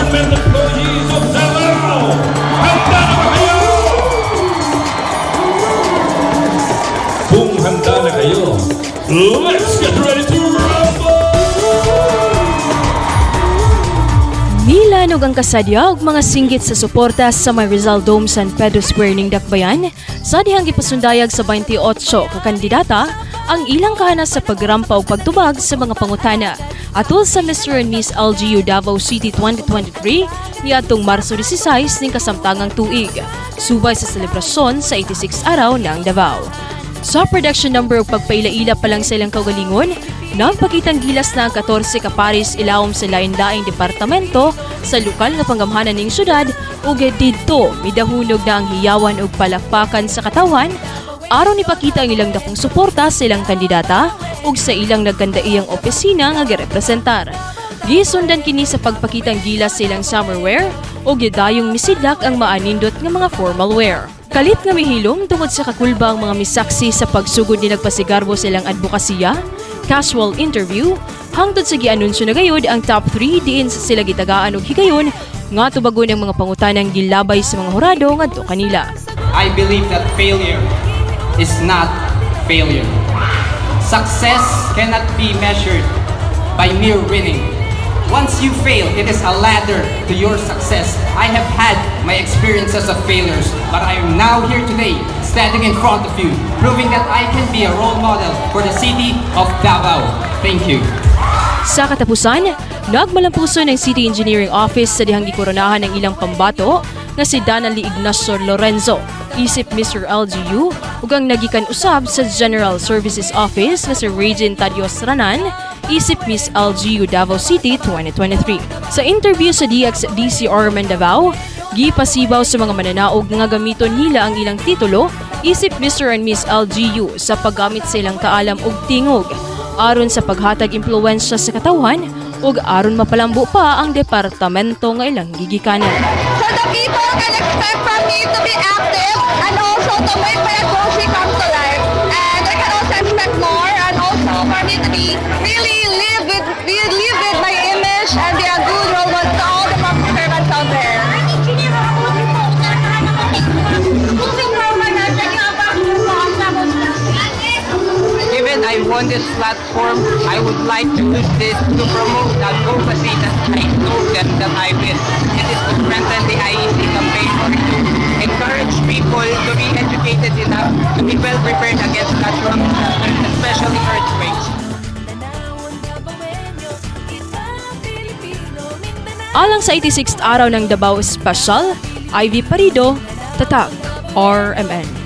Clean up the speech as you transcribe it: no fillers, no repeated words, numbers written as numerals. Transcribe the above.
Government employees of Davao! Handa na ba kayo? Kung handa na kayo, let's get ready to rumble! Nilanog ang kasadya ug mga singgit sa suporta sa may Rizal Dome, San Pedro Square ning Dakbayan sa dihang gipasundayag sa 28 ka kandidata ang ilang kahanas sa pagrampa ug pagtubag sa mga pangutana atol sa Mr. and Miss LGU Davao City 2023 niadtong Marso 16 ning kasamtangang tuig, subay sa selebrasyon sa 86 Araw ng Davao. Sa production number ug pagpaila-ila pa lang sa ilang kaugalingon, nagpakitang gilas na ang 14 ka paris ilawom sa lain-laing departamento sa lokal nga panggamhanan ning syudad, ug didto midahunog na ang hiyawan ug palakpakan sa katawhan aron ipakita ang ilang dakong suporta sa ilang kandidata ug sa ilang nagkandaiyang opisina nga girepresentar. Gisundan kini sa pagpakitang gilas sa ilang summer wear ug gidayong misidlak ang maanindot nga mga formal wear. Kalit nga mihilom tungod sa kakulba ang mga misaksi sa pagsugod ni nagpasigarbo sa ilang advokasya, casual interview, hangtod sa gianunsyo na gayud ang top 3 diin sa sila gitagaan og higayon nga tubagon ang mga pangutanang gilabay sa mga hurado ngadto kanila. I believe that failure is not failure. Success cannot be measured by mere winning. Once you fail, it is a ladder to your success. I have had my experiences of failures, but I am now here today, standing in front of you, proving that I can be a role model for the city of Davao. Thank you. Sa katapusan, nagmalampuso ng City Engineering Office sa dihang gikoronahan ng ilang pambato nga si Danali Ignacio Lorenzo, isip Mr. LGU, ug ang nagikan usab sa General Services Office nga si Regine Tadios Ranan, isip Miss LGU Davao City 2023. Sa interview sa DXDCR Davao, gipasibaw sa mga mananaog nga gamiton nila ang ilang titulo isip Mr. and Miss LGU sa paggamit sa ilang kaalam ug tingog aron sa paghatag impluwensya sa katawhan ug aron mapalambo pa ang departamento nga ilang gigikanan. So the people can expect from me to be active and also to make my advocacy come to life. And they can also expect more and also for me to be really live with my image and be a good role model to all the public servants out there. Moving forward, Given I won this platform, I would like to use this to promote the advocacy that I told them that I will. It is to strengthen the IEC campaign or to encourage people to be educated enough to be well prepared against natural disasters, especially earthquakes. Alang sa 86th Araw ng Davao Special, Ivy Parido, Tatak, RMN.